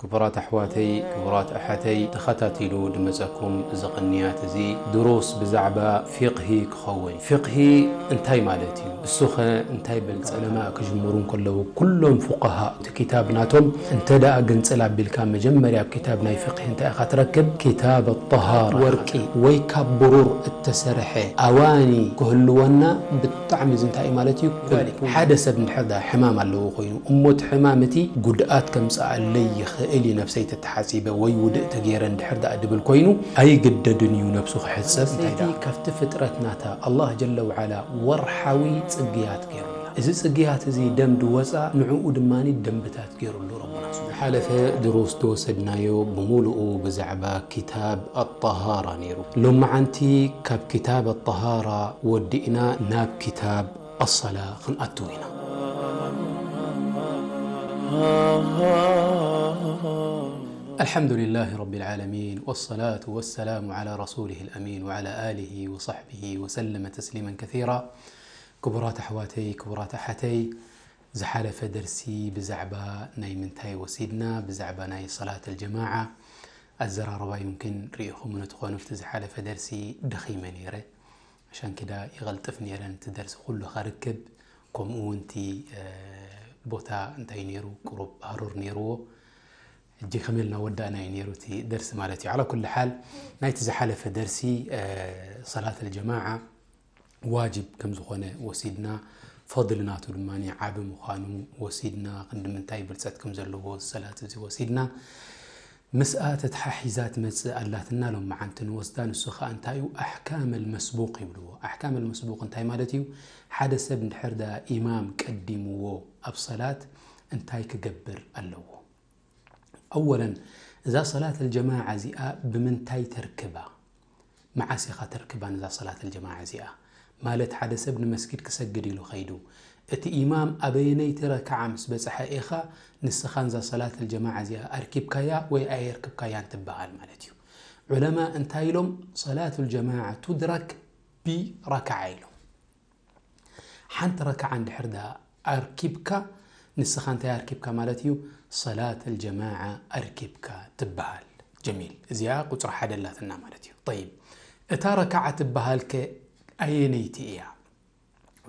ክቡራት ኣሕዋተይ፣ ክቡራት ኣሓተይ፣ ተኸታቲሉ ድመጸኩም እዚ ቅንያት እዚ ድሩስ ብዛዕባ ፊቕሂ ክኸውን። ፊቕሂ እንታይ ማለት እዩ? እሱኸ እንታይ በል? ዑለማ ክጅምሩ እንከለዉ ኩሎም ፉቃሃ እቲ ኪታብ ናቶም እንተ ደኣ ግንጽል ኣቢልካ መጀመርያ ኣብ ኪታብ ናይ ፊቕሂ እንታይ ኢኻ ትረክብ? ኪታብ ኣጠሃራ። ወርቂ ወይ ካብ ብሩር እተሰርሐ ኣዋኒ ክህልወና ብጣዕሚ እዚ እንታይ እዩ ማለት እዩ? ሓደ ሰብ እንድሕር ደኣ ሕማም ኣለዎ ኮይኑ እሞ እቲ ሕማም እቲ ጉድኣት ከምጽኣለይ ይኽእል እዩ ነብሰይ ተተሓጺበ ወይ ውድእ ተገይረ እንድሕር ደኣ ድብል ኮይኑ ኣይግደድን እዩ ነብሱ ክሕጸብ። እንታይ ደኣ ካብቲ ፍጥረት ናታ ኣላህ ጀለ ወዓላ ወርሓዊ ጽግያት ገይሩላ። እዚ ጽግያት እዚ ደም ድወጻ ንዕኡ ድማ ደንብታት ገይሩሉ ረቡና። ዝሓለፈ ድሩስ ዝወሰድናዮ ብምሉኡ ብዛዕባ ኪታብ ኣጠሃራ ነይሩ። ሎመዓንቲ ካብ ኪታብ ኣጠሃራ ወዲእና ናብ ኪታብ ኣሰላ ክንኣትው ኢና። الحمد لله رب العالمين والصلاة والسلام على رسوله الأمين وعلى آله وصحبه وسلم تسليما كثيرا. ክቡራት ኣሕዋተይ፣ ክቡራት ኣሓተይ፣ ዝሓለፈ ደርሲ ብዛዕባ ናይ ምንታይ ወሲድና? ብዛዕባ ናይ ሰላት ኣልጀማዓ ኣዘራርባ ይምክን ርኢኹም ንትኾኑ፣ ኣብቲ ዝሓለፈ ደርሲ ደኺመ ነይረ። ሻንኪዳ ይቐልጥፍ ነይረ ነቲ ደርሲ ኩሉ ከርክብ፣ ከምኡ እውን እቲ፣ እ፣ ቦታ እንታይ ነይሩ? ቁሩብ ሃሩር ነይርዎ። ሕጂ ከመይ ኢልና ወዳእና እዩ ነይሩ እቲ ደርሲ ማለት እዩ። ዓላ ኩሉ ሓል ናይቲ ዝሓለፈ ደርሲ፣ እ፣ ሰላት ኣልጀማዓ ዋጅብ ከም ዝኾነ ወሲድና፣ ፈድሊ ናቱ ድማ ዓቢ ምዃኑ ወሲድና፣ ክንዲ ምንታይ ብልጸት ከም ዘለዎ ሰላት እዚ ወሲድና፣ ምስኣ ተተሓሒዛ ትመጽእ ኣላትና ሎመዓንቲ ንወስዳ። ንሱ ኸኣ እንታይ እዩ? ኣሕካም ኣልመስቡቕ ይብልዎ። ኣሕካም ኣልመስቡቕ እንታይ ማለት እዩ? ሓደ ሰብ እንድሕር ደኣ ኢማም ቀዲምዎ ኣብ ሰላት እንታይ ክገብር ኣለዎ? ኣወለን፣ እዛ ሰላት ኣልጀማዓ እዚኣ ብምንታይ ተርክባ? መዓስ ኢኻ ተርክባ ነዛ ሰላት ኣልጀማዓ እዚኣ? ማለት ሓደ ሰብ ንመስጊድ ክሰግድ ኢሉ ኸይዱ፣ እቲ ኢማም ኣበየነይቲ ረክዓ ምስ በጽሐ ኢኻ ንስኻ ነዛ ሰላት ኣልጀማዓ እዚኣ ኣርኪብካያ ወይ ኣየርክብካያን ትበሃል ማለት እዩ። ዑለማ እንታይ ኢሎም? ሰላት ኣልጀማዓ ቱድረክ ቢረክዓ ኢሎም። ሓንቲ ረክዓ እንድሕር ደኣ ኣርኪብካ፣ ንስኻ እንታይ ኣርኪብካ ማለት እዩ? ሰላት ኣልጀማዓ ኣርኪብካ ትበሃል። ጀሚል። እዚኣ ቁጽሪ ሓደ ኣላትና ማለት እዩ። ጠይብ፣ እታ ረክዓ ትበሃል ከ ኣየነይቲ እያ?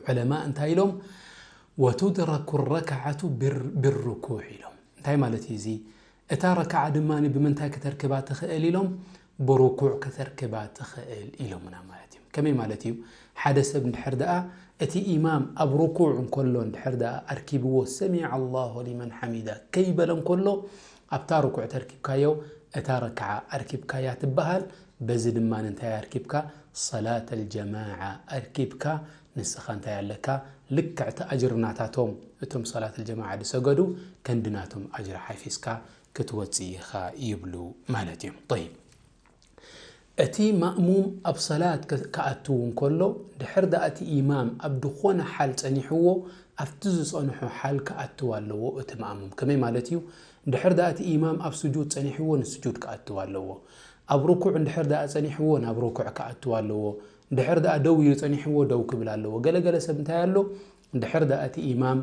ዑለማ እንታይ ኢሎም? ወቱድረኩ ረክዓቱ ብር-፣ ብርኩዕ ኢሎም። እንታይ ማለት እዩ እዚ? እታ ረክዓ ድማ ብምንታይ ከተርክባ ትኽእል ኢሎም? ብርኩዕ ከተርክባ ትኽእል ኢሎምና ማለት እዩ። ከመይ ማለት እዩ? ሓደ ሰብ እንድሕር ደኣ እቲ ኢማም ኣብ ርኩዕ እንከሎ እንድሕር ደኣ ኣርኪብዎ ሰሚዐ ኣላሁ ሊመን ሓሚዳ ከይበለ እንከሎ ኣብታ ርኩዕ ተርኪብካዮ እታ ረክዓ ኣርኪብካያ ትበሃል። በዚ ድማ እንታይ ኣርኪብካ? ሰላት ኣልጀማዓ ኣርኪብካ። ንስኻ እንታይ ኣለካ? ልክዕ እቲ ኣጅሪ ናታቶም እቶም ሰላት ኣልጀማዓ ዝሰገዱ ከንዲ ናቶም ኣጅሪ ሓፊዝካ ክትወጽእ ኢኻ ይብሉ ማለት እዮም። ጠይብ፣ እቲ ማእሙም ኣብ ሰላት ከ-፣ ክኣትው እንከሎ፣ ድሕር ደኣ እቲ ኢማም ኣብ ዝኾነ ሓል ጸኒሕዎ፣ ኣብቲ ዝጸንሖ ሓል ክኣትው ኣለዎ እቲ ማእሙም። ከመይ ማለት እዩ? ድሕር ደኣ እቲ ኢማም ኣብ ስጁድ ጸኒሕዎ፣ ንስጁድ ክኣትው ኣለዎ። ኣብ ርኩዕ እንድሕር ደኣ ጸኒሕዎ፣ ናብ ርኩዕ ክኣትው ኣለዎ። ድሕር ደኣ ደው ኢሉ ጸኒሕዎ፣ ደው ክብል ኣለዎ። ገለ ገለ ሰብ እንታይ ኣሎ? ድሕር ደኣ እቲ ኢማም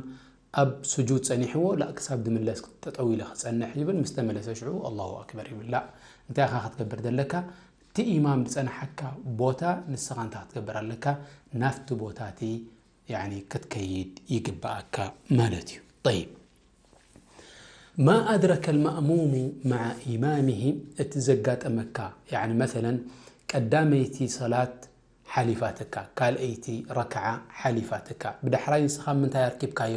ኣብ ስጁድ ጸኒሕዎ፣ ላእ ክሳብ ድምለስ ጠጠው ኢለ ክጸንሕ ይብል፣ ምስ ተመለሰ ሽዑ ኣላሁ ኣክበር ይብል። ላእ፣ እንታይ ኢኻ ክትገብር ዘለካ? እቲ ኢማም ዝጸንሓካ ቦታ ንስኻ እንታይ ክትገብር ኣለካ? ናብቲ ቦታ እቲ፣ ያኒ፣ ክትከይድ ይግብኣካ ማለት እዩ። ጠይብ። ማ ኣድረከ ልማእሙሙ መዓ ኢማሚሂ፣ እቲ ዘጋጠመካ፣ ያኒ፣ መሰለን፣ ቀዳመይቲ ሰላት ሓሊፋትካ፣ ካልኣይቲ ረክዓ ሓሊፋትካ፣ ብዳሕራይ ንስኻ ምንታይ ኣርኪብካዮ?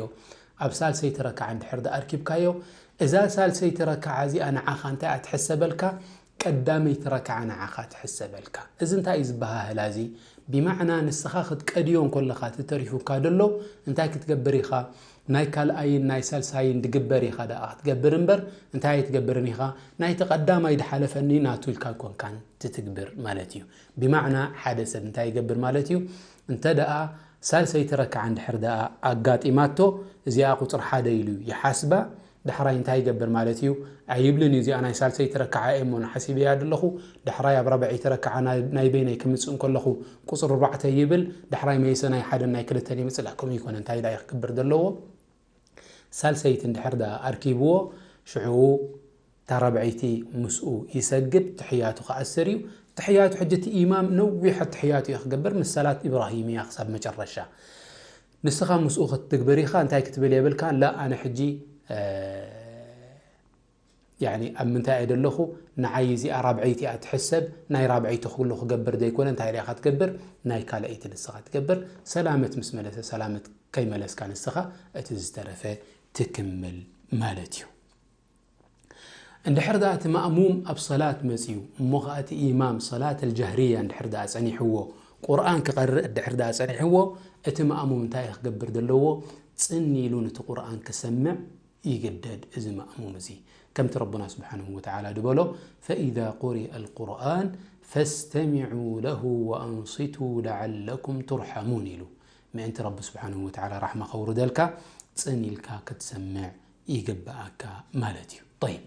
ኣብ ሳልሰይቲ ረክዓ እንድሕር ደኣ ኣርኪብካዮ፣ እዛ ሳልሰይቲ ረክዓ እዚኣ ንዓኻ እንታይ እያ ትሕሰበልካ? ቀዳመይቲ ረክዓ ንዓኻ ትሕሰበልካ። እዚ እንታይ እዩ ዝበሃህላ እዚ? ብማዕና ንስኻ ክትቀድዮ እንከለኻ እቲ ተሪፉካ ደሎ እንታይ ክትገብር ኢኻ? ናይ ካልኣይን ናይ ሳልሳይን ድግበር ኢኻ ደኣ ክትገብር እምበር እንታይ ኣይትገብርን ኢኻ? ናይቲ ቀዳማይ ድሓለፈኒ ናቱ ኢልካ ኣይኮንካን ትትግብር ማለት እዩ። ብማዕና ሓደ ሰብ እንታይ ይገብር ማለት እዩ? እንተ ደኣ ሳልሰይቲ ረክዓ እንድሕር ደኣ ኣጋጢማቶ፣ እዚኣ ቁጽሪ ሓደ ኢሉ ይሓስባ። ዳሕራይ እንታይ ይገብር ማለት እዩ? ኣይብልን እዩ፣ እዚኣ ናይ ሳልሰይቲ ረክዓ እየ እሞ ሓሲበያ ዘለኹ፣ ዳሕራይ ኣብ ራብዐይቲ ረክዓ ናይ፣ ናይ በይነይ ክምጽእ እንከለኹ ቁጽሪ ኣርባዕተ ይብል፣ ዳሕራይ መይሰ ናይ ሓደን ናይ ክልተን ይምጽእ። ላ፣ ከምኡ ይኮነ፣ እንታይ ደኣ ክገብር ዘለዎ? ሳልሰይቲ እንድሕር ደኣ ኣርኪብዎ፣ ሽዑ እታ ራብዐይቲ ምስኡ ይሰግድ፣ ትሕያቱ ክኣስር እዩ። ትሕያቱ ሕጂ እቲ ኢማም ነዊሕ ትሕያቱ እዩ ክገብር፣ ምስ ሰላት ኢብራሂምያ ክሳብ መጨረሻ። ንስኻ ምስኡ ክትትግብር ኢኻ፣ እንታይ ክትብል የብልካ፣ ላ ኣነ ሕጂ፣ እ፣ ያኒ ኣብ ምንታይ እየ ደለኹ፣ ንዓይ እዚኣ ራብዐይቲ እያ ትሕሰብ፣ ናይ ራብዐይቲ ኩሉ ክገብር ዘይኮነ፣ እንታይ ኢኻ ትገብር፣ ናይ ካልኣይቲ ንስኻ ትገብር። ሰላመት ምስ መለሰ፣ ሰላመት ከይመለስካ ንስኻ እቲ ዝተረፈ ትክምል ማለት እዩ። እንድሕር ደኣ እቲ ማእሙም ኣብ ሰላት መጺኡ፣ እሞ ኸኣ እቲ ኢማም ሰላት ኣልጀህርያ እንድሕር ደኣ ጸኒሕዎ፣ ቁርኣን ክቐርእ እንድሕር ደኣ ጸኒሕዎ፣ እቲ ማእሙም እንታይ ክገብር ዘለዎ? ጽን ኢሉ ነቲ ቁርኣን ክሰምዕ ይግደድ እዚ ማእሙም እዚ። ከምቲ ረቡና ስብሓንሁ ወተዓላ ዝበሎ፣ ፈኢዛ ቁሪአ ኣልቁርኣን ፈስተሚዑ ለሁ ወኣንሲቱ ለዓለኩም ቱርሓሙን ኢሉ። ምእንቲ ረቢ ስብሓንሁ ወተዓላ ራሕማ ከውርደልካ ጽን ኢልካ ክትሰምዕ ይግብኣካ ማለት እዩ። ጠይብ፣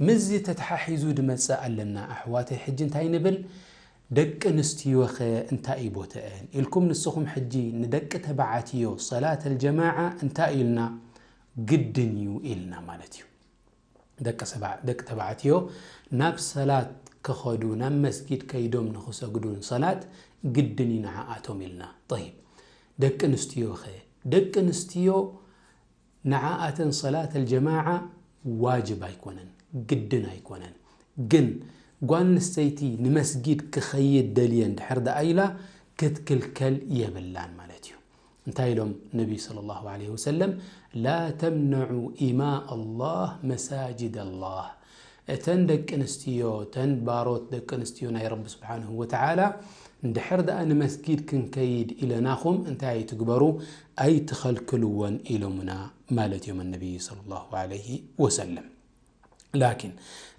ምስዚ ተተሓሒዙ ድመጽእ ኣለና ኣሕዋተይ። ሕጂ እንታይ ንብል? ደቂ ኣንስትዮኸ እንታይ እዩ ቦተአን ኢልኩም ንስኹም ሕጂ ንደቂ ተባዕትዮ ሰላት ኣልጀማዓ እንታይ ኢልና? ግድን እዩ ኢልና ማለት እዩ። ደቂ ሰባ-፣ ደቂ ተባዕትዮ ናብ ሰላት ክኸዱ፣ ናብ መስጊድ ከይዶም ንኽሰግዱ ንሰላት ግድን እዩ ንዓኣቶም ኢልና። ጠይብ፣ ደቂ ኣንስትዮኸ? ደቂ ኣንስትዮ ንዓኣተን ሰላት ኣልጀማዓ ዋጅብ ኣይኮነን፣ ግድን ኣይኮነን። ግን ጓል ኣንስተይቲ ንመስጊድ ክኸይድ ደልየ እንድሕር ደኣ ኢላ ክትክልከል የብላን ማለት እዩ። እንታይ ኢሎም ነቢይ ሰለላሁ ዐለይሂ ወሰለም? ላ ተምነዑ ኢማእ ኣላህ መሳጅድ ኣላህ። እተን ደቂ ኣንስትዮ፣ እተን ባሮት ደቂ ኣንስትዮ ናይ ረቢ ስብሓንሁ ወተዓላ እንድሕር ደኣ ንመስጊድ ክንከይድ ኢለናኹም እንታይ ኣይትግበሩ፣ ኣይትኸልክልወን ኢሎምና ማለት እዮም ነቢይ ሰለላሁ ዐለይሂ ወሰለም። ላኪን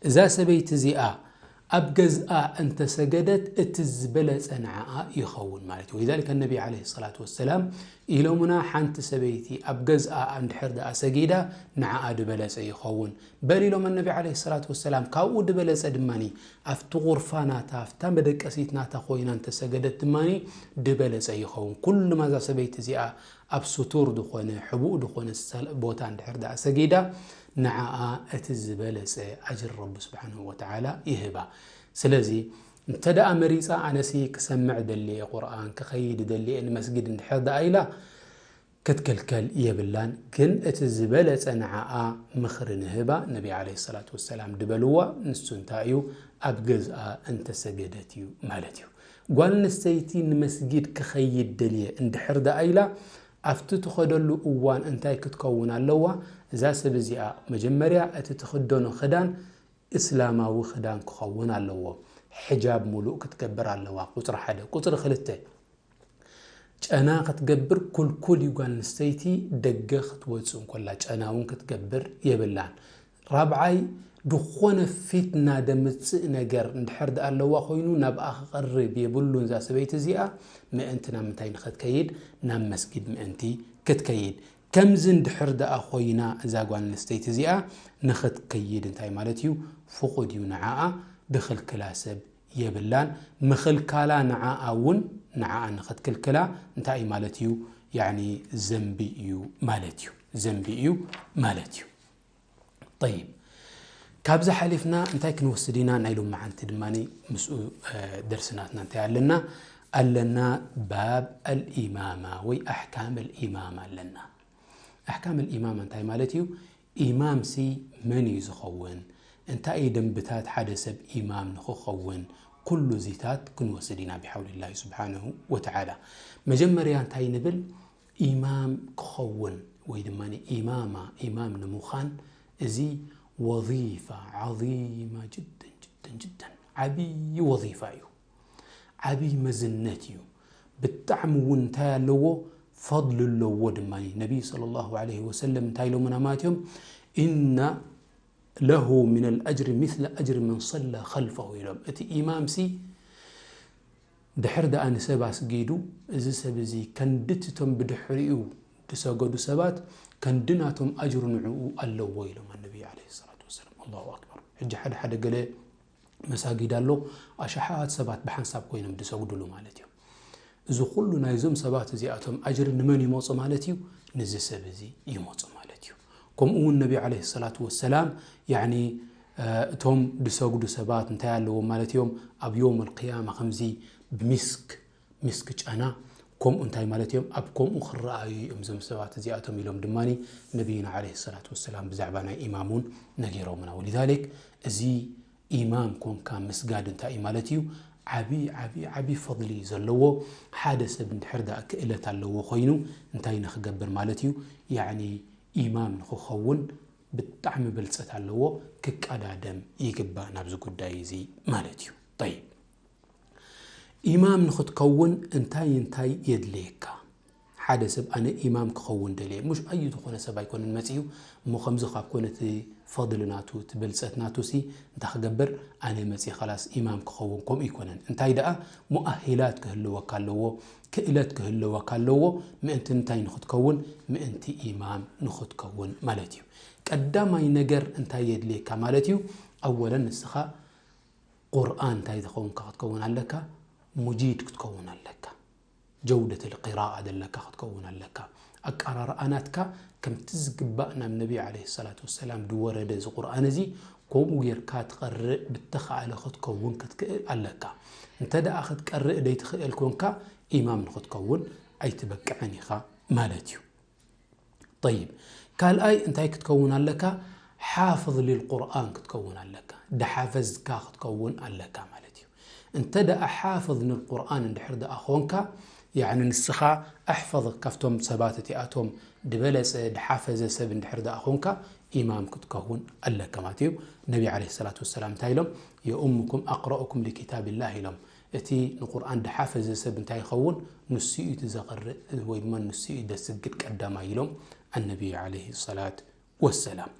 እዛ ሰበይቲ እዚኣ ኣብ ገዝኣ እንተሰገደት እቲ ዝበለጸ ንዓኣ ይኸውን ማለት እዩ። ወሊዛሊከ ነቢ ዓለይሂ ሰላቱ ወሰላም ኢሎምና፣ ሓንቲ ሰበይቲ ኣብ ገዝኣ እንድሕር ደኣ ሰጊዳ ንዓኣ ዝበለጸ ይኸውን። በል ኢሎም ነቢ ዓለይሂ ሰላቱ ወሰላም፣ ካብኡ ዝበለጸ ድማኒ ኣብቲ ቁርፋ ናታ፣ ኣብታ መደቀሲት ናታ ኮይና እንተሰገደት ድማኒ ዝበለጸ ይኸውን። ኩሉ ማዛ ሰበይቲ እዚኣ ኣብ ስቱር ዝኾነ፣ ሕቡእ ዝኾነ ሰል-፣ ቦታ እንድሕር ደኣ ሰጊዳ፣ ንዓኣ እቲ ዝበለጸ ኣጅር ረቢ ስብሓንሁ ወተዓላ ይህባ። ስለዚ፣ እንተ ደኣ መሪጻ፣ ኣነሲ ክሰምዕ ደልየ ቁርኣን፣ ክኸይድ ደልየ ንመስጊድ እንድሕር ደኣ ኢላ፣ ክትክልከል የብላን። ግን እቲ ዝበለጸ ንዓኣ ምኽሪ ንህባ፣ ነቢ ዓለይሂ ሰላቱ ወሰላም ድበልዋ፣ ንሱ እንታይ እዩ? ኣብ ገዝኣ እንተሰገደት እዩ ማለት እዩ። ጓል ኣንስተይቲ ንመስጊድ ክኸይድ ደልየ እንድሕር ደኣ ኢላ፣ ኣብቲ ትኸደሉ እዋን እንታይ ክትከውን ኣለዋ? እዛ ሰብ እዚኣ መጀመርያ እቲ ትኽደኖ ክዳን እስላማዊ ክዳን ክኸውን ኣለዎ። ሕጃብ ሙሉእ ክትገብር ኣለዋ፣ ቁጽሪ ሓደ። ቁጽሪ ክልተ፣ ጨና ክትገብር ኩልኩል እዩ ጓል ኣንስተይቲ ደገ ክትወጽእ እንኮላ፣ ጨና እውን ክትገብር የብላን። ራብዓይ፣ ዝኾነ ፊትና ደምጽእ ነገር እንድሕር ደኣ ኣለዋ ኮይኑ ናብኣ ክቐርብ የብሉን። እዛ ሰበይቲ እዚኣ ምእንቲ ናብ ምንታይ ንኽትከይድ? ናብ መስጊድ ምእንቲ ክትከይድ። ከምዚ እንድሕር ደኣ ኮይና እዛ ጓል ኣንስተይቲ እዚኣ ንኽትከይድ እንታይ ማለት እዩ? ፍቑድ እዩ ንዓኣ፣ ድኽልክላ ሰብ የብላን። ምኽልካላ ንዓኣ እውን፣ ንዓኣ ንኽትክልክላ እንታይ እዩ ማለት እዩ? ያዕኒ ዘንቢ እዩ ማለት እዩ። ዘንቢ እዩ ማለት እዩ። ጠይብ፣ ካብዚ ሓሊፍና እንታይ ክንወስድ ኢና? ናይ ሎመዓንቲ ድማ ምስኡ፣ እ፣ ደርስናትና እንታይ ኣለና? ኣለና ባብ ኣልኢማማ ወይ ኣሕካም ኣልኢማማ ኣለና። ኣሕካም ኣልኢማማ እንታይ ማለት እዩ? ኢማምሲ መን እዩ ዝኸውን? እንታይ እዩ ደንብታት ሓደ ሰብ ኢማም ንኽኸውን? ኩሉ እዚታት ክንወስድ ኢና ብሓውሊላሂ ስብሓንሁ ወተዓላ። መጀመርያ እንታይ ንብል? ኢማም ክኸውን ወይ ድማ ኢማማ፣ ኢማም ንምዃን፣ እዚ ወዚፋ ዓዚማ ጅደን ጅደን ጅደን ዓብዪ ወዚፋ እዩ። ዓብዪ መዝነት እዩ። ብጣዕሚ እውን እንታይ ኣለዎ? ፈድሊ ኣለዎ ድማ። ነቢይ ሰለላሁ ዐለይሂ ወሰለም እንታይ ኢሎምና ማለት እዮም? ኢነ ለሁ ሚነል ኣጅሪ ሚስለ ኣጅሪ መን ሰላ ኸልፈሁ ኢሎም። እቲ ኢማምሲ ድሕር ደኣ ንሰብ ኣስጊዱ፣ እዚ ሰብ እዚ ከንድቲ እቶም ብድሕሪኡ ዝሰገዱ ሰባት ከንዲ ናቶም ኣጅሩ ንዕኡ ኣለዎ ኢሎም ነቢይ ዓለይሂ ሰላቱ ወሰላም። ኣላሁ ኣክበር። ሕጂ ሓደ ሓደ ገለ መሳጊድ ኣሎ፣ ኣሽሓት ሰባት ብሓንሳብ ኮይኖም ዝሰግድሉ ማለት እዩ። እዚ ኩሉ ናይዞም ሰባት እዚኣቶም ኣጅሪ ንመን ይመፁ ማለት እዩ? ንዚ ሰብ እዚ ይመፁ ማለት እዩ። ከምኡ እውን ነቢ ዓለይሂ ሰላቱ ወሰላም፣ ያዕኒ፣ እቶም ዝሰግዱ ሰባት እንታይ ኣለዎም ማለት እዮም? ኣብ ዮም ኣልቅያማ ከምዚ ብሚስክ፣ ሚስክ ጨና፣ ከምኡ እንታይ ማለት እዮም? ኣብ ከምኡ ክረኣዩ እዮም እዞም ሰባት እዚኣቶም ኢሎም ድማ ነቢይና ዓለይሂ ሰላቱ ወሰላም ብዛዕባ ናይ ኢማም እውን ነጊሮምና። ወሊዛሊክ እዚ ኢማም ኮንካ ምስጋድ እንታይ እዩ ማለት እዩ? ዓቢ ዓቢ ዓቢ ፈድሊ ዘለዎ። ሓደ ሰብ እንድሕር ደኣ ክእለት ኣለዎ ኮይኑ እንታይ ንክገብር ማለት እዩ? ያዕኒ ኢማም ንክኸውን ብጣዕሚ ብልፀት ኣለዎ፣ ክቀዳደም ይግባእ ናብዚ ጉዳይ እዚ ማለት እዩ። ጠይብ፣ ኢማም ንክትከውን እንታይ እንታይ የድልየካ? ሓደ ሰብ ኣነ ኢማም ክኸውን ደልየ፣ ሙሽ ኣዩ ዝኾነ ሰብ ኣይኮነን መፅዩ እሞ ከምዚ ካብ ኮነ እቲ ፈድሊ ናቱ እቲ ብልፀት ናቱ ሲ እንታይ ክገብር? ኣነ መፅየ ኸላስ ኢማም ክኸውን ከምኡ ኣይኮነን። እንታይ ደኣ ሙኣሂላት ክህልወካ ኣለዎ፣ ክእለት ክህልወካ ኣለዎ። ምእንቲ እንታይ ንክትከውን? ምእንቲ ኢማም ንክትከውን ማለት እዩ። ቀዳማይ ነገር እንታይ የድልየካ ማለት እዩ? ኣወለን ንስኻ ቁርኣን እንታይ ዝኸውንካ ክትከውን ኣለካ? ሙጂድ ክትከውን ኣለካ። ጀውደት ልቅራኣ ዘለካ ክትከውን ኣለካ። ኣቀራርኣ ናትካ ከምቲ ዝግባእ ናብ ነቢ ዓለይሂ ሰላቱ ወሰላም ዝወረደ እዚ ቁርኣን እዚ ከምኡ ጌርካ ትቐርእ ብተኻእለ ክትከውን ክትክእል ኣለካ። እንተ ደኣ ክትቀርእ ደይትኽእል ኮንካ ኢማም ንክትከውን ኣይትበቅዕን ኢኻ ማለት እዩ። ጠይብ፣ ካልኣይ እንታይ ክትከውን ኣለካ? ሓፍዝ ልልቁርኣን ክትከውን ኣለካ። ደሓፈዝካ ክትከውን ኣለካ ማለት እዩ። እንተ ደኣ ሓፍዝ ንልቁርኣን እንድሕር ደኣ ኾንካ፣ ያዕኒ ንስኻ ኣሕፈዝ ካብቶም ሰባት እቲኣቶም ድበለጸ ድሓፈዘ ሰብ እንድሕር ደኣ ኾንካ ኢማም ክትከውን ኣለካ ማለት እዩ። ነቢ ዓለይሂ ሰላቱ ወሰላም እንታይ ኢሎም? የኡሙኩም ኣቅረኡኩም ሊኪታብላህ ኢሎም። እቲ ንቁርኣን ድሓፈዘ ሰብ እንታይ ይኸውን? ንሱ እዩ እቲ ዘቕርእ ወይ ድማ ንሱ እዩ ደስግድ ቀዳማይ ኢሎም ኣነቢዩ ዓለይሂ ሰላት ወሰላም።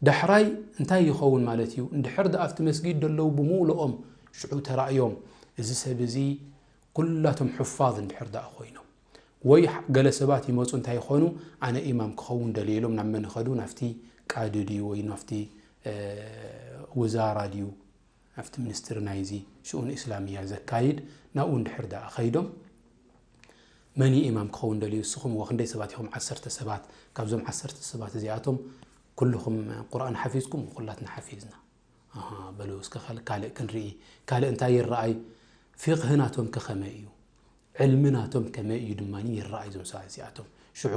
ዳሕራይ እንታይ ይኸውን ማለት እዩ? እንድሕር ደኣ ኣብቲ መስጊድ ደለዉ ብምሉኦም ሽዑ ተራእዮም፣ እዚ ሰብ እዚ ኩላቶም ሑፋዝ እንድሕር ደኣ ኮይኖም፣ ወይ ገለ ሰባት ይመፁ እንታይ ይኾኑ፣ ኣነ ኢማም ክኸውን ደልየ ኢሎም ናብ መን ይኸዱ? ናብቲ ቃዲ ድዩ ወይ ናብቲ ውዛራ ድዩ ናብቲ ሚኒስትሪ ናይዚ ሽኡን ኢስላምያ ዘካይድ ናብኡ እንድሕር ደኣ ኸይዶም፣ መን እዩ ኢማም ክኸውን ደልዩ? እስኹም ወክንደይ ሰባት ኢኹም? ዓሰርተ ሰባት። ካብዞም ዓሰርተ ሰባት እዚኣቶም ኩልኹም ቁርኣን ሓፊዝኩም? ኩላትና ሓፊዝና። ኣሃ፣ በሉ እስከ ካል-፣ ካልእ ክንርኢ። ካልእ እንታይ ይረኣይ? ፊቕህ ናቶም ከ ከመይ እዩ? ዕልሚ ናቶም ከመይ እዩ ድማ ይረኣይ? እዞም ሰባት እዚኣቶም ሽዑ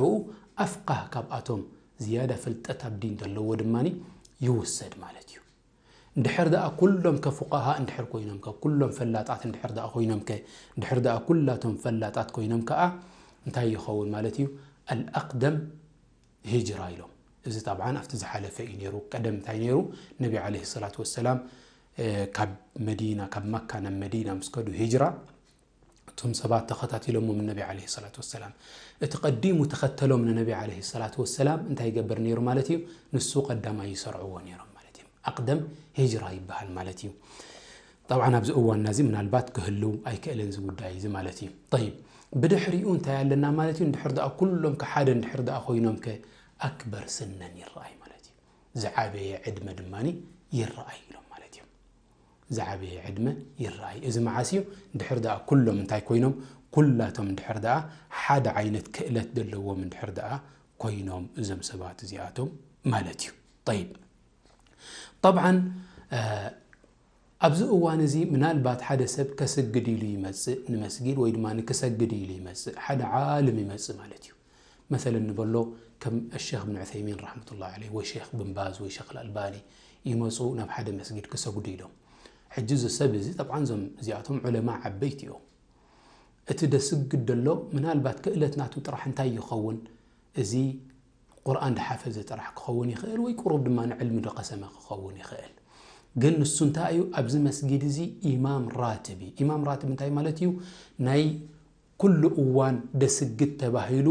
ኣፍቃህ ካብኣቶም ዝያዳ ፍልጠት ኣብ ዲን ዘለዎ ድማ ይውሰድ ማለት እዩ። እንድሕር ደኣ ኩሎም ከ ፉቃሃ እንድሕር ኮይኖም ከ፣ ኩሎም ፈላጣት እንድሕር ደኣ ኮይኖም ከ፣ እንድሕር ደኣ ኩላቶም ፈላጣት ኮይኖም ከኣ እንታይ ይኸውን ማለት እዩ? ኣልኣቅደም ሂጅራ ኢሎም። እዚ ጠብዓን ኣብቲ ዝሓለፈ እዩ ነይሩ። ቀደም እንታይ ነይሩ? ነቢ ዓለይሂ ሰላቱ ወሰላም፣ እ፣ ካብ መዲና፣ ካብ መካ ናብ መዲና ምስ ከዱ ሂጅራ፣ እቶም ሰባት ተኸታቲሎሞም ንነቢ ዓለይሂ ሰላቱ ወሰላም። እቲ ቀዲሙ ተኸተሎም ንነቢ ዓለይሂ ሰላቱ ወሰላም እንታይ ይገብር ነይሩ ማለት እዩ? ንሱ ቀዳማይ ይሰርዕዎ ነይሮም ማለት እዩ። ኣቅደም ሂጅራ ይበሃል ማለት እዩ። ጠብዓን ኣብዚ እዋንና እዚ ምናልባት ክህልው ኣይክእልን እዚ ጉዳይ እዚ ማለት እዩ። ጠይብ፣ ብድሕሪኡ እንታይ ኣለና ማለት እዩ? እንድሕር ደኣ ኩሎም ከ ሓደ እንድሕር ደኣ ኮይኖም ከ ኣክበር ስነን ይረኣይ ማለት እዩ። ዝዓበየ ዕድመ ድማ ይረኣይ ኢሎም ማለት እዮም። ዝዓበየ ዕድመ ይረኣይ። እዚ መዓስ እዩ? እንድሕር ደኣ ኩሎም እንታይ ኮይኖም? ኩላቶም እንድሕር ደኣ ሓደ ዓይነት ክእለት ዘለዎም እንድሕር ደኣ ኮይኖም እዞም ሰባት እዚኣቶም ማለት እዩ። ጠይብ፣ ጠብዓን፣ እ፣ ኣብዚ እዋን እዚ ምናልባት ሓደ ሰብ ከስግድ ኢሉ ይመጽእ ንመስጊድ ወይ ድማ ንክሰግድ ኢሉ ይመጽእ፣ ሓደ ዓልም ይመጽእ ማለት እዩ። መሰለን ንበሎ ከም ሸኽ እብን ዑሰይሚን ረሕመቱላሂ ዐለይህ ወይ ሸኽ ብን ባዝ ወይ ሸኽ ኣልኣልባኒ ይመጹ ናብ ሓደ መስጊድ ክሰግዱ ኢሎም። ሕጂ እዚ ሰብ እዚ ጠብዓን እዞም እዚኣቶም ዑለማ ዓበይቲ እዮም። እቲ ደስግድ ደሎ ምናልባት ክእለት ናቱ ጥራሕ እንታይ ይኸውን? እዚ ቁርኣን ድሓፈዘ ጥራሕ ክኸውን ይኽእል ወይ ቁሩብ ድማ ንዕልሚ ድቐሰመ ክኸውን ይኽእል። ግን ንሱ እንታይ እዩ? ኣብዚ መስጊድ እዚ ኢማም ራትብ እዩ። ኢማም ራትብ እንታይ ማለት እዩ? ናይ ኩሉ እዋን ደስግድ ተባሂሉ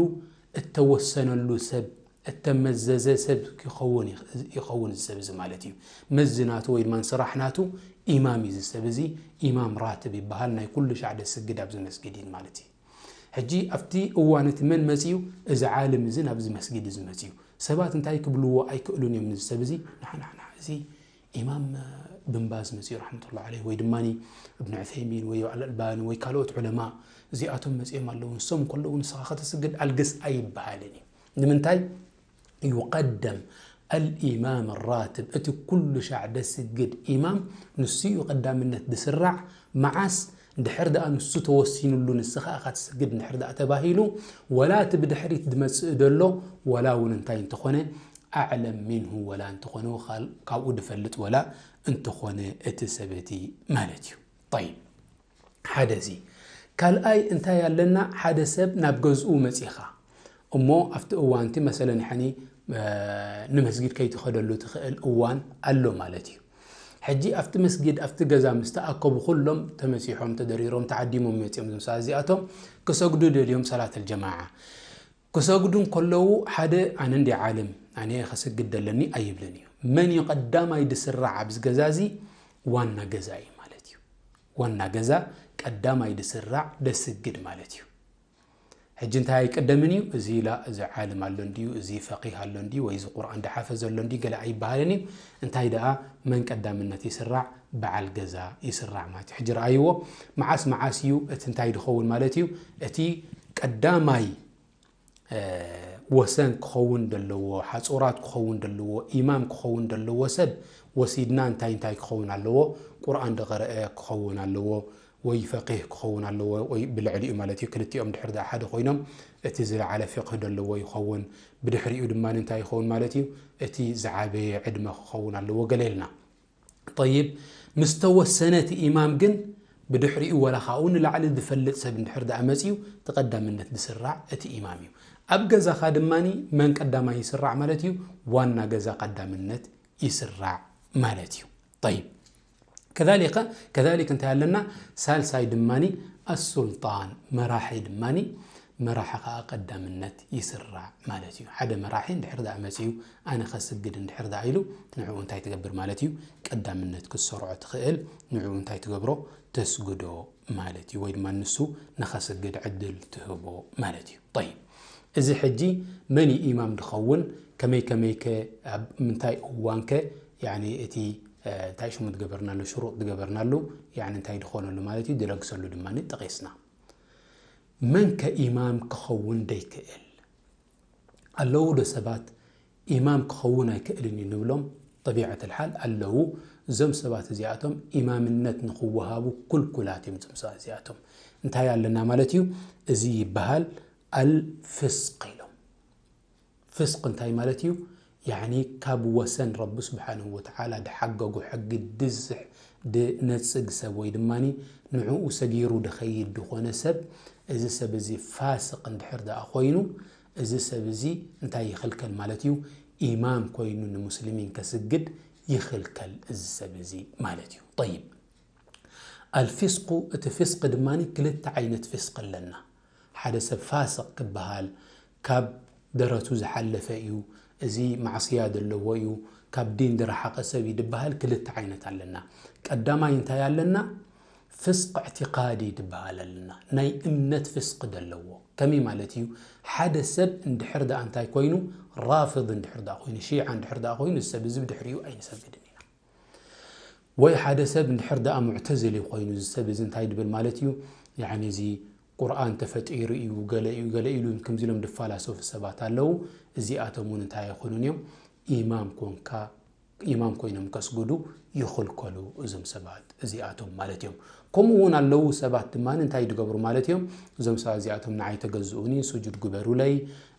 እተወሰነሉ ሰብ፣ እተመዘዘ ሰብ ይኸውን ይኽ-፣ ይኸውን እዚ ሰብ እዚ ማለት እዩ። መዚ ናቱ ወይ ድማ ስራሕ ናቱ ኢማም እዩ። እዚ ሰብ እዚ ኢማም ራትብ ይበሃል። ናይ ኩሉ ሻዕ ደስግድ ኣብዚ መስጊድ እዩ ማለት እዩ። ሕጂ ኣብቲ እዋን እቲ መን መጺኡ? እዚ ዓልም እዚ ናብዚ መስጊድ እዚ መጺኡ። ሰባት እንታይ ክብልዎ ኣይክእሉን እዮም። እዚ ሰብ እዚ ንዓ፣ ንዓ፣ ንዓ፣ እዚ ኢማም ብን ባዝ መጺኡ ረሕመቱላሂ ዐለይህ ወይ ድማ እብን ዑሰይሚን ወይ ኣልኣልባኒ ወይ ካልኦት ዑለማ እዚኣቶም መጺኦም ኣለዉ። ንሶም እንከለዉ ንስኻ ከተስግድ ኣልግስ ኣይበሃልን እዩ። ንምንታይ? ዩቀደም الإمام الراتب، እቲ ኩሉ ሻዕ ደስግድ ኢማም ንሱ እዩ ቀዳምነት ድስራዕ። መዓስ? እንድሕር ደኣ ንሱ ተወሲኑሉ፣ ንስኻ ኢኻ ትስግድ እንድሕር ደኣ ተባሂሉ፣ ወላ እቲ ብድሕሪት ድመጽእ ደሎ፣ ወላ እውን እንታይ እንተኾነ፣ أعلم منه፣ ወላ እንተኾነ ካል-፣ ካብኡ ድፈልጥ ወላ እንተኾነ እቲ ሰብ እቲ ማለት እዩ። ጠይብ፣ ሓደ እዚ። ካልኣይ እንታይ ኣለና? ሓደ ሰብ ናብ ገዝኡ መጺኻ እሞ ኣብቲ እዋንቲ መሰለን ሕኒ፣ እ፣ ንመስጊድ ከይትኸደሉ ትኽእል እዋን ኣሎ ማለት እዩ። ሕጂ ኣብቲ መስጊድ ኣብቲ ገዛ ምስ ተኣከቡ ኩሎም ተመጺሖም ተደሪሮም ተዓዲሞም መጺኦም ዝምሳ እዚኣቶም ክሰግዱ ደልዮም ሰላት ኣልጀማዓ ክሰግዱ እንከለዉ ሓደ ኣነ እንዲ ዓለም ኣነ ከሰግድ ደለኒ ኣይብልን እዩ። መን እዩ ቀዳማይ ድስራዕ ኣብዚ ገዛ እዚ? ዋና ገዛ እዩ ማለት እዩ። ዋና ገዛ ቀዳማይ ድስራዕ ደስግድ ማለት እዩ። ሕጂ እንታይ ኣይቀደምን እዩ? እዚ ላ፣ እዚ ዓልም ኣሎ እንድዩ፣ እዚ ፈቂህ ኣሎ እንድዩ፣ ወይ እዚ ቁርኣን ድሓፈዘ ኣሎ እንድዩ፣ ገለ ኣይበሃልን እዩ። እንታይ ደኣ መን ቀዳምነት ይስራዕ? በዓል ገዛ ይስራዕ ማለት እዩ። ሕጂ ረኣይዎ፣ መዓስ መዓስ እዩ እቲ እንታይ ድኸውን ማለት እዩ? እቲ ቀዳማይ፣ እ፣ ወሰን ክኸውን ደለዎ፣ ሓጹራት ክኸውን ደለዎ፣ ኢማም ክኸውን ደለዎ ሰብ ወሲድና እንታይ እንታይ ክኸውን ኣለዎ? ቁርኣን ድቐረአ ክኸውን ኣለዎ፣ ወይ ፈቂህ ክኸውን ኣለዎ፣ ወይ ብልዕሊኡ ማለት እዩ። ክልቲኦም ድሕር ደኣ ሓደ ኮይኖም እቲ ዝለዓለ ፍቅህ ደለዎ ይኸውን። ብድሕሪኡ ድማ እንታይ ይኸውን ማለት እዩ? እቲ ዝዓበየ ዕድመ ክኸውን ኣለዎ ገለ ኢልና። ጠይብ፣ ምስ ተወሰነ እቲ ኢማም ግን ብድሕሪኡ ወላ ካብኡ ንላዕሊ ዝፈልጥ ሰብ እንድሕር ደኣ መጺኡ፣ እቲ ቀዳምነት ዝስራዕ እቲ ኢማም እዩ። ኣብ ገዛኻ ድማኒ መን ቀዳማይ ይስራዕ ማለት እዩ? ዋና ገዛ ቀዳምነት ይስራዕ ማለት እዩ። ጠይብ፣ ከዛሊከ፣ ከዛሊክ እንታይ ኣለና? ሳልሳይ ድማኒ ኣሱልጣን፣ መራሒ ድማኒ፣ መራሒ ኸኣ ቀዳምነት ይስራዕ ማለት እዩ። ሓደ መራሒ እንድሕር ደኣ መጺኡ፣ ኣነ ኸስግድ እንድሕር ደኣ ኢሉ፣ ንዕኡ እንታይ ትገብር ማለት እዩ? ቀዳምነት ክትሰርዖ ትኽእል፣ ንዕኡ እንታይ ትገብሮ? ተስግዶ ማለት እዩ። ወይ ድማ ንሱ ንኸስግድ ዕድል ትህቦ ማለት እዩ። ጠይብ፣ እዚ ሕጂ መን እዩ ኢማም ድኸውን? ከመይ ከመይከ? ኣብ ምንታይ እዋንከ? ያኒ እቲ፣ እ፣ እንታይ ሽሙ ዝገበርናሉ፣ ሽሩጥ ዝገበርናሉ፣ ያኒ እንታይ ድኾነሉ ማለት እዩ፣ ድለግሰሉ ድማ ጠቒስና። መን ከ ኢማም ክኸውን ደይክእል? ኣለዉ ዶ ሰባት ኢማም ክኸውን ኣይክእልን እዩ ንብሎም? ጠቢዐት ልሓል ኣለዉ። እዞም ሰባት እዚኣቶም ኢማምነት ንኽወሃቡ ኩልኩላት እዮም። እዞም ሰባት እዚኣቶም እንታይ ኣለና ማለት እዩ? እዚ ይበሃል ኣልፍስቅ ኢሎም። ፍስቅ እንታይ ማለት እዩ? ያዕኒ ካብ ወሰን ረቢ ስብሓንሁ ወተዓላ ድሓገጉ ሕጊ ድዝሕ ድነጽግ ሰብ ወይ ድማኒ ንዕኡ ሰጊሩ ድኸይድ ድኾነ ሰብ፣ እዚ ሰብ እዚ ፋስቅ እንድሕር ደኣ ኮይኑ፣ እዚ ሰብ እዚ እንታይ ይኽልከል ማለት እዩ? ኢማም ኮይኑ ንሙስሊሚን ከስግድ ይኽልከል እዚ ሰብ እዚ ማለት እዩ። ጠይብ፣ ኣልፊስቁ፣ እቲ ፊስቅ ድማኒ ክልተ ዓይነት ፊስቅ ኣለና። ሓደ ሰብ ፋስቅ ክበሃል ካብ ደረቱ ዝሓለፈ እዩ፣ እዚ ማዕስያ ዘለዎ እዩ፣ ካብ ዲን ዝረሓቐ ሰብ እዩ ድበሃል ክልተ ዓይነት ኣለና። ቀዳማይ እንታይ ኣለና? ፍስቅ እዕትቃዲ ድበሃል ኣለና። ናይ እምነት ፍስቅ ዘለዎ። ከመይ ማለት እዩ? ሓደ ሰብ እንድሕር ደኣ እንታይ ኮይኑ? ራፍድ እንድሕር ደኣ ኮይኑ፣ ሺዓ እንድሕር ደኣ ኮይኑ፣ እዚ ሰብ እዚ ብድሕሪኡ ኣይንሰግድን ኢና። ወይ ሓደ ሰብ እንድሕር ደኣ ሙዕተዝሊ ኮይኑ፣ እዚ ሰብ እዚ እንታይ ድብል ማለት እዩ? ያዕኒ እዚ ቁርኣን ተፈጢሩ እዩ፣ ገለ እዩ፣ ገለ ኢሉ፣ ከምዚ ኢሎም ድፈላሰፉ ሰባት ኣለዉ። እዚኣቶም እውን እንታይ ኣይኾኑን እዮም? ኢማም ኮንካ፣ ኢማም ኮይኖም ከስግዱ ይኽልከሉ እዞም ሰባት እዚኣቶም ማለት እዮም። ከምኡ እውን ኣለዉ ሰባት ድማ እንታይ ድገብሩ ማለት እዮም? እዞም ሰባት እዚኣቶም ንዓይ ተገዝኡኒ፣ ስጁድ ግበሩለይ፣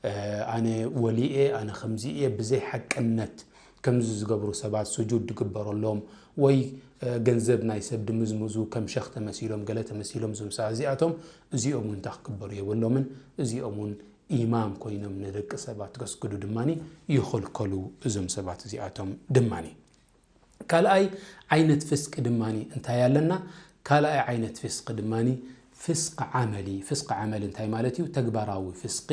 እ፣ ኣነ ወሊየ፣ ኣነ ከምዚ እየ፣ ብዘይ ሓቅነት ከምዚ ዝገብሩ ሰባት ስጁድ ድግበረሎም፣ ወይ፣ እ፣ ገንዘብ ናይ ሰብ ድምዝምዙ ከም ሸኽ ተመሲሎም፣ ገለ ተመሲሎም፣ እዞም ሰባት እዚኣቶም፣ እዚኦም እውን እንታይ ክግበሩ የብሎምን። እዚኦም እውን ኢማም ኮይኖም ንደቂ ሰባት ከስግዱ ድማኒ ይኽልከሉ እዞም ሰባት እዚኣቶም ድማኒ። ካልኣይ ዓይነት ፍስቅ ድማኒ እንታይ ኣለና? ካልኣይ ዓይነት ፍስቅ ድማኒ ፍስቅ ዓመሊ። ፍስቅ ዓመል እንታይ ማለት እዩ? ተግባራዊ ፍስቂ።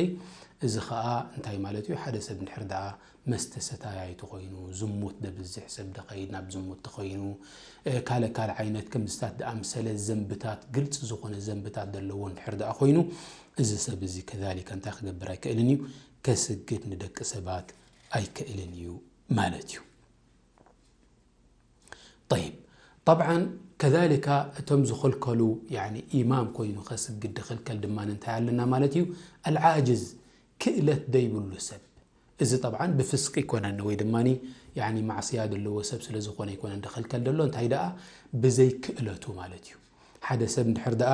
እዚ ኸኣ እንታይ ማለት እዩ? ሓደ ሰብ እንድሕር ደኣ መስተ ሰታያይ ተኾይኑ፣ ዝሙት ደብዝሕ ሰብ ደኸይድ ናብ ዝሙት ተኾይኑ፣ እ፣ ካልእ ካልእ ዓይነት ከምዝታት ደኣምሰለ ዘንብታት፣ ግልፂ ዝኾነ ዘንብታት ዘለዎ እንድሕር ደኣ ኮይኑ፣ እዚ ሰብ እዚ ከዛሊከ እንታይ ክገብር ኣይክእልን እዩ? ከስግድ ንደቂ ሰባት ኣይክእልን እዩ ማለት እዩ። ጠይብ፣ ጠብዓን ከዛሊካ እቶም ዝኽልከሉ፣ ያኒ ኢማም ኮይኑ ከስግድ ድኽልከል ድማ እንታይ ኣለና ማለት እዩ? ኣልዓጅዝ፣ ክእለት ደይብሉ ሰብ። እዚ ጠብዓን ብፍስቂ ኣይኮነን ወይ ድማ ያኒ ማዕስያ ዘለዎ ሰብ ስለ ዝኾነ ኣይኮነን ድኽልከል ደሎ፣ እንታይ ደኣ ብዘይክእለቱ ማለት እዩ። ሓደ ሰብ እንድሕር ደኣ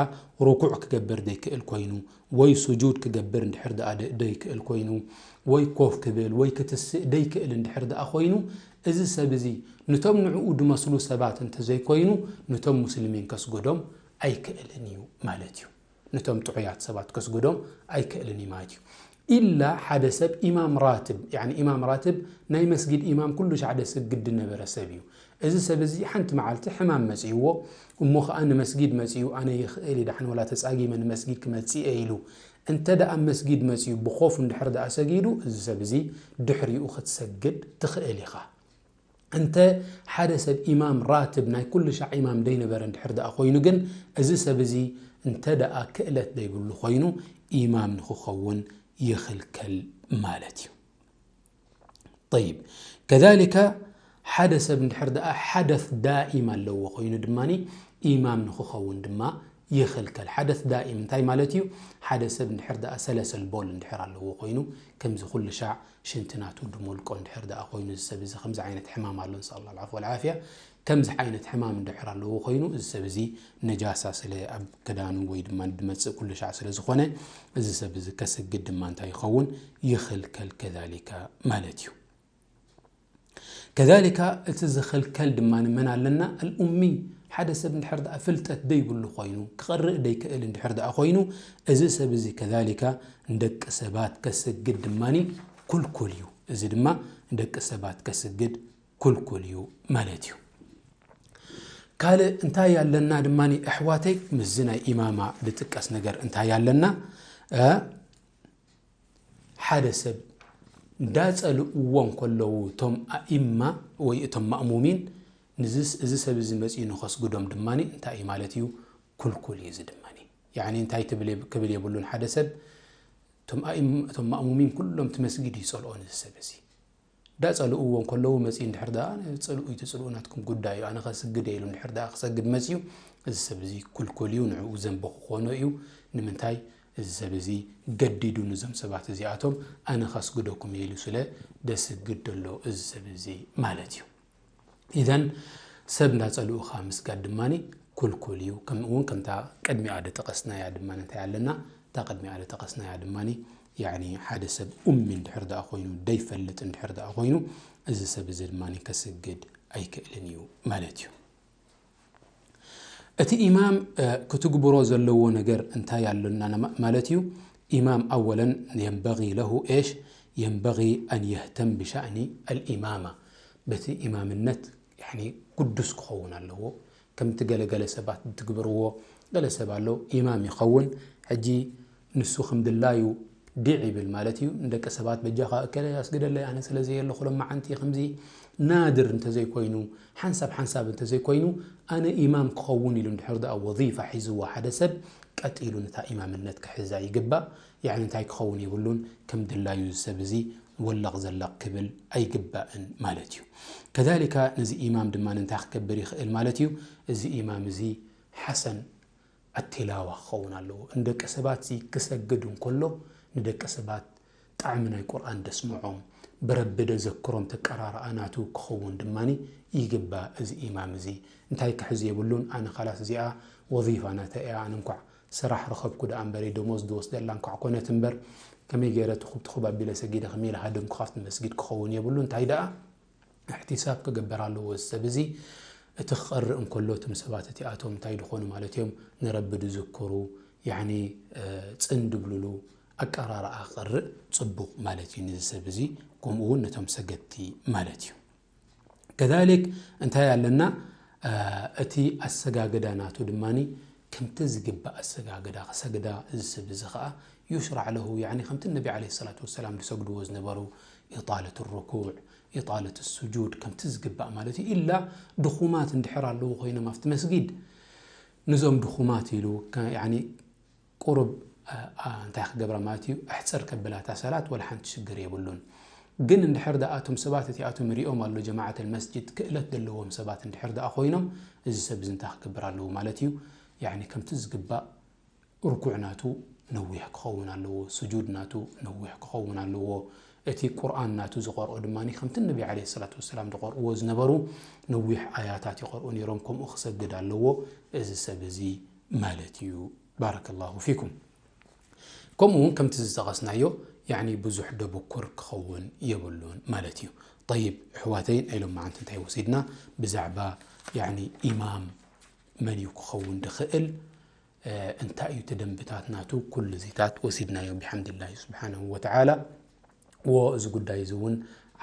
ርኩዕ ክገብር ደይክእል ኮይኑ ወይ ስጁድ ክገብር እንድሕር ደኣ ደ- ደይክእል ኮይኑ ወይ ኮፍ ክብል ወይ ክትስእ ደይክእል እንድሕር ደኣ ኮይኑ፣ እዚ ሰብ እዚ ንቶም ንዕኡ ድመስሉ ሰባት እንተዘይኮይኑ፣ ንቶም ሙስሊሚን ከስጎዶም ኣይክእልን እዩ ማለት እዩ። ንቶም ጥዑያት ሰባት ከስጎዶም ኣይክእልን እዩ ማለት እዩ። ኢላ ሓደ ሰብ ኢማም ራትብ፣ ያኒ ኢማም ራትብ ናይ መስጊድ ኢማም ኩሉ ሻዕ ደስግድ ዝነበረ ሰብ እዩ። እዚ ሰብ እዚ ሓንቲ መዓልቲ ሕማም መጺእዎ፣ እሞ ኸኣ ንመስጊድ መጺኡ፣ ኣነ ይኽእል እዩ፣ ዳሕን ወላ ተጻጊመ ንመስጊድ ክመጽእ እየ ኢሉ፣ እንተ ደኣ ኣብ መስጊድ መጺኡ ብኾፍ እንድሕር ደኣ ሰጊዱ፣ እዚ ሰብ እዚ ድሕሪኡ ክትሰግድ ትኽእል ኢኻ። እንተ ሓደ ሰብ ኢማም ራትብ ናይ ኩሉ ሻዕ ኢማም ደይነበረ እንድሕር ደኣ ኮይኑ ግን፣ እዚ ሰብ እዚ እንተ ደኣ ክእለት ደይብሉ ኮይኑ፣ ኢማም ንኽኸውን ይኽልከል ማለት እዩ። ጠይብ፣ ከዛሊከ ሓደ ሰብ እንድሕር ደኣ ሓደስ ዳኢም ኣለዎ ኮይኑ ድማ ኢማም ንኽኸውን ድማ ይኽልከል። ሓደስ ዳኢም እንታይ ማለት እዩ? ሓደ ሰብ እንድሕር ደኣ ሰለሰል ቦል እንድሕር ኣለዎ ኮይኑ፣ ከምዚ ኩሉ ሻዕ ሽንቲ ናቱ ድሞልቆ እንድሕር ደኣ ኮይኑ፣ እዚ ሰብ እዚ ከምዚ ዓይነት ሕማም ኣሎ፣ ንስኣል ኣላህ ዓፍወ ወልዓፍያ፣ ከምዚ ዓይነት ሕማም እንድሕር ኣለዎ ኮይኑ፣ እዚ ሰብ እዚ ነጃሳ ስለ ኣብ ክዳኑ ወይ ድማ ድመጽእ ኩሉ ሻዕ ስለ ዝኾነ፣ እዚ ሰብ እዚ ከስግድ ድማ እንታይ ይኸውን? ይኽልከል ከዛሊከ ማለት እዩ። ከዛሊካ እቲ ዝኽልከል ድማ መን ኣለና? ኣልኡሚ። ሓደ ሰብ እንድሕር ደኣ ፍልጠት ደይብሉ ኮይኑ፣ ክቐርእ ደይክእል እንድሕር ደኣ ኮይኑ፣ እዚ ሰብ እዚ ከዛሊካ ንደቂ ሰባት ከስግድ ድማ ኩልኩል እዩ። እዚ ድማ ንደቂ ሰባት ከስግድ ኩልኩል እዩ ማለት እዩ። ካልእ እንታይ ኣለና ድማ፣ ኣሕዋተይ፣ ምስዚ ናይ ኢማማ ዝጥቀስ ነገር እንታይ ኣለና? እ፣ ሓደ ሰብ እንዳጸልእዎ እንከለዉ እቶም ኣኢማ ወይ እቶም ማእሙሚን፣ ንዝስ-፣ እዚ ሰብ እዚ መጺኡ ንኸስግዶም ድማ እንታይ እዩ ማለት እዩ? ኩልኩል እዩ። እዚ ድማ ያኒ እንታይ ትብል የብ-፣ ክብል የብሉን። ሓደ ሰብ እቶም ኣኢም-፣ እቶም ማእሙሚን ኩሎም እቲ መስጊድ ይጸልኦ ነዚ ሰብ እዚ። እንዳጸልእዎ እንከለዉ መጺኡ እንድሕር ደኣ፣ "ኣነ ጽልኡ ይትጽልኡ ናትኩም ጉዳይ እዩ፣ ኣነ ከስግድ እየ" ኢሉ እንድሕር ደኣ ክሰግድ መጺኡ፣ እዚ ሰብ እዚ ኩልኩል እዩ፣ ንዕኡ ዘንቢ ክኾኖ እዩ። ንምንታይ? እዚ ሰብ እዚ ገዲዱ ንዞም ሰባት እዚኣቶም ኣነ ከስግደኩም እየ ኢሉ ስለ ደስግድ ደሎ እዚ ሰብ እዚ ማለት እዩ። ኢዘን ሰብ እንዳጸልኡኻ ምስጋድ ድማ ኩልኩል እዩ። ከምኡ እውን ከምታ ቅድሚኣ ደጠቐስናያ ድማ እንታይ ኣለና? እታ ቅድሚኣ ደጠቐስናያ ድማ ያኒ ሓደ ሰብ ኡሚ እንድሕር ደኣ ኮይኑ፣ ደይፈልጥ እንድሕር ደኣ ኮይኑ፣ እዚ ሰብ እዚ ድማ ከስግድ ኣይክእልን እዩ ማለት እዩ። እቲ ኢማም፣ እ፣ ክትግብሮ ዘለዎ ነገር እንታይ ኣሎና ማ-፣ ማለት እዩ? ኢማም ኣወለን የንበጊ ለሁ ኤሽ፣ የንበጊ ኣን የህተም ብሻእኒ ኣልኢማማ። በቲ ኢማምነት ያኒ ግዱስ ክኸውን ኣለዎ። ከምቲ ገለገለ ሰባት ዝትግብርዎ፣ ገለ ሰብ ኣሎ ኢማም ይኸውን፣ ሕጂ ንሱ ከም ድላዩ ዲዕ ይብል ማለት እዩ። ንደቂ ሰባት በጃኻ እከለ ኣስግደለይ ኣነ ስለ ዘየለኹ ሎማዓንቲ ከምዚ ናድር እንተዘይኮይኑ፣ ሓንሳብ ሓንሳብ እንተዘይኮይኑ፣ ኣነ ኢማም ክኸውን ኢሉ እንድሕር ደኣ ወዚፋ ሒዝዎ ሓደ ሰብ፣ ቀጥ ኢሉ ነታ ኢማምነት ክሕዛ ይግባእ። ያኒ እንታይ ክኸውን የብሉን፣ ከም ድላዩ እዚ ሰብ እዚ ወለቕ ዘለቕ ክብል ኣይግባእን ማለት እዩ። ከዛሊካ ነዚ ኢማም ድማ እንታይ ክገብር ይኽእል ማለት እዩ? እዚ ኢማም እዚ ሓሰን ኣቲላዋ ክኸውን ኣለዎ። ንደቂ ሰባት እዚ ክሰግድ እንከሎ ንደቂ ሰባት ጣዕሚ ናይ ቁርኣን ደስምዖም፣ ብረቢ ደዘክሮም ተቀራርኣ ናቱ ክኸውን ድማ ይግባእ። እዚ ኢማም እዚ እንታይ ክሕዝ የብሉን፣ ኣነ ካላስ እዚኣ ወዚፋ ናተይ እያ፣ ኣነ እንኳዕ ስራሕ ረኸብኩ ደኣ እምበር፣ ደሞዝ ዝወስደላ እንኳዕ ኮነት እምበር፣ ከመይ ገይረ ትኹብ ትኹብ ኣቢለ ሰጊደ ከመይ ኢለ ሃደምኩ ካብቲ መስጊድ ክኸውን የብሉ። እንታይ ደኣ እሕቲሳብ ክግበር ኣለዎ። እዚ ሰብ እዚ እቲ ክቐርእ እንከሎ፣ እቶም ሰባት እቲኣቶም እንታይ ድኾኑ ማለት እዮም? ንረቢ ድዝክሩ፣ ያኒ፣ እ፣ ጽን ድብልሉ ኣቀራርኣ ክቐርእ ጽቡቕ ማለት እዩ። ነዚ ሰብ እዚ፣ ከምኡ እውን ነቶም ሰገድቲ ማለት እዩ። ከዛሊክ እንታይ ኣለና? እ፣ እቲ ኣሰጋግዳ ናቱ ድማኒ ከምቲ ዝግባእ ኣሰጋግዳ ክሰግዳ፣ እዚ ሰብ እዚ ኸኣ ዩሽራዕ ለሁ፣ ያኒ ከምቲ ነቢ ዓለይሂ ሰላቱ ወሰላም ዝሰግድዎ ዝነበሩ፣ ኢጣለት ርኩዕ፣ ኢጣለት ስጁድ፣ ከምቲ ዝግባእ ማለት እዩ። ኢላ ድኹማት እንድሕር ኣለዉ ኮይኖም ኣብቲ መስጊድ፣ ንዞም ድኹማት ኢሉ፣ ከ-፣ ያኒ ቁሩብ፣ እ፣ እ፣ እንታይ ክገብራ ማለት እዩ? ኣሕጽር ከብላ እታ ሰላት ወላ ሓንቲ ሽግር የብሉን። ግን እንድሕር ደኣ እቶም ሰባት እቲኣቶም ሪኦም ኣሎ ጀማዓተል መስጂድ ክእለት ዘለዎም ሰባት እንድሕር ደኣ ኮይኖም፣ እዚ ሰብ እዚ እንታይ ክገብር ኣለዎ ማለት እዩ? ያኒ ከምቲ ዝግባእ ርኩዕ ናቱ ነዊሕ ክኸውን ኣለዎ፣ ስጁድ ናቱ ነዊሕ ክኸውን ኣለዎ። እቲ ቁርኣን ናቱ ዝቐርኦ ድማ ከምቲ ነቢ ዓለይሂ ሰላቱ ወሰላም ዝቐርእዎ ዝነበሩ ነዊሕ ኣያታት ይቐርኡ ነይሮም። ከምኡ ክሰግድ ኣለዎ እዚ ሰብ እዚ ማለት እዩ። ባረከላሁ ፊኩም። ከምኡ እውን ከምቲ ዝጠቐስናዮ ያኒ ብዙሕ ደብኩር ክኸውን የብሉን ማለት እዩ። ጠይብ፣ ኣሕዋተይ፣ ናይ ሎማዓንቲ እንታይ ወሲድና? ብዛዕባ ያኒ ኢማም መን እዩ ክኸውን ድኽእል፣ እንታይ እዩ እቲ ደንብታት ናቱ፣ ኩሉ እዚታት ወሲድናዮ ብሓምድላሂ ስብሓነሁ ወተዓላ። ወ እዚ ጉዳይ እዚ እውን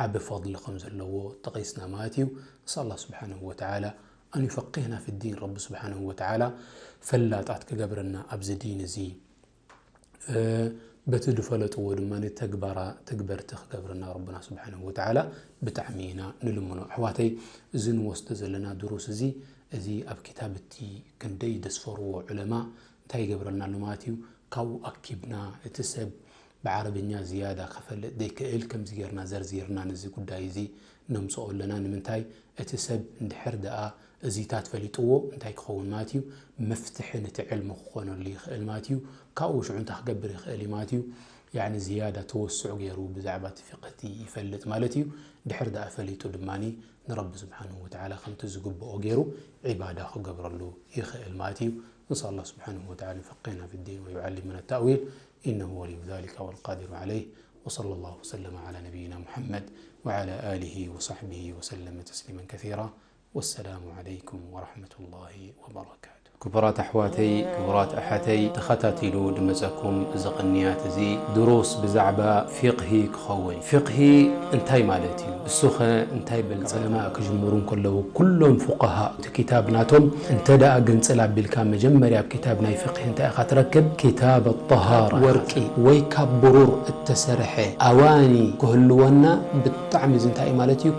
ዓቢ ፈضሊ ከም ዘለዎ ጠቒስና ማለት እዩ። ንስኣል ኣላህ ስብሓነሁ ወተዓላ ኣን ዩፈቂህና ፊ ዲን፣ ረቢ ስብሓነሁ ወተዓላ ፈላጣት ክገብረና ኣብዚ ዲን እዚ፣ በቲ ዝፈለጥዎ ድማ ተግባራ ተግበርቲ ክገብረና ረብና ስብሓነሁ ወተዓላ ብጣዕሚ ኢና ንልምኖ። ኣሕዋተይ፣ እዚ ንወስዶ ዘለና ድሩስ እዚ፣ እዚ ኣብ ክታብ እቲ ክንደይ ዘስፈርዎ ዑለማ እንታይ ይገብረልና ኣሎ ማለት እዩ። ካብኡ ኣኪብና እቲ ሰብ ብዓረብኛ ዝያዳ ክፈልጥ ዘይክእል ከምዚ ጌርና ዘርዚርና ነዚ ጉዳይ እዚ ነምጽኦ ኣለና። ንምንታይ? እቲ ሰብ እንድሕር ደኣ እዚታት ፈሊጥዎ እንታይ ክኸውን ማለት እዩ? መፍትሒ ነቲ ዕልሚ ክኾነሉ ይኽእል ማለት እዩ። ካብኡ ሽዑ እንታይ ክገብር ይኽእል እዩ ማለት እዩ? ያኒ ዝያዳ ተወስዑ ገይሩ ብዛዕባ እቲ ፊቕህ እቲ ይፈልጥ ማለት እዩ። ድሕር ደኣ ፈሊጡ ድማ ንረቢ ስብሓንሁ ወተዓላ ከምቲ ዝግብኦ ገይሩ ዒባዳ ክገብረሉ ይኽእል ማለት እዩ። نسأل الله سبحانه وتعالى أن يفقهنا في الدين ويعلمنا التأويل، إنه ولي ذلك والقادر عليه. وصلى الله وسلم على نبينا محمد وعلى آله وصحبه وسلم تسليما كثيرا. والسلام عليكم ورحمة الله وبركاته. ክቡራት ኣሕዋተይ፣ ክቡራት ኣሓተይ፣ ተኸታቲሉ ድመጸኩም እዚ ቅንያት እዚ ድሩስ ብዛዕባ ፊቕሂ ክኸውን። ፊቕሂ እንታይ ማለት እዩ? እሱኸ እንታይ በል? ዑለማ ክጅምሩ እንከለዉ ኩሎም ፉቀሃ እቲ ክታብ ናቶም እንተ ደኣ ግንጽል ኣቢልካ መጀመርያ ኣብ ክታብ ናይ ፊቕሂ እንታይ ኢኻ ትረክብ? ክታብ ኣጠሃራ፣ ወርቂ ወይ ካብ ብሩር እተሰርሐ ኣዋኒ ክህልወና ብጣዕሚ እዚ እንታይ እዩ ማለት እዩ?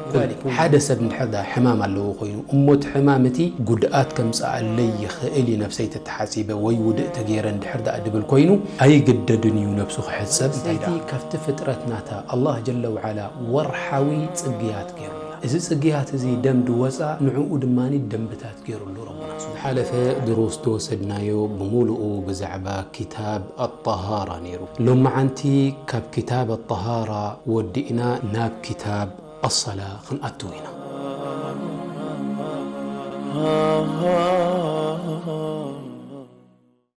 ሓደ ሰብ እንድሕር ደኣ ሕማም ኣለዎ ኮይኑ እሞ እቲ ሕማም እቲ ጉድኣት ከምጽኣለይ ይኽእል እዩ፣ ነብሰይ ተተሓጺበ ወይ ውድእ ተገይረ እንድሕር ደኣ ድብል ኮይኑ ኣይግደድን እዩ ነብሱ ክሕጸብ። እንታይ ደኣ ካብቲ ፍጥረት ናታ ኣላህ ጀለ ወዓላ ወርሓዊ ጽግያት ገይሩላ። እዚ ጽግያት እዚ ደም ድወጻ ንዕኡ ድማ ደንብታት ገይሩሉ ረቡና። ዝሓለፈ ድሩስ ዝወሰድናዮ ብምሉኡ ብዛዕባ ክታብ ኣጠሃራ ነይሩ። ሎመዓንቲ ካብ ክታብ ኣጠሃራ ወዲእና ናብ ክታብ ኣሰላ ክንኣትው ኢና።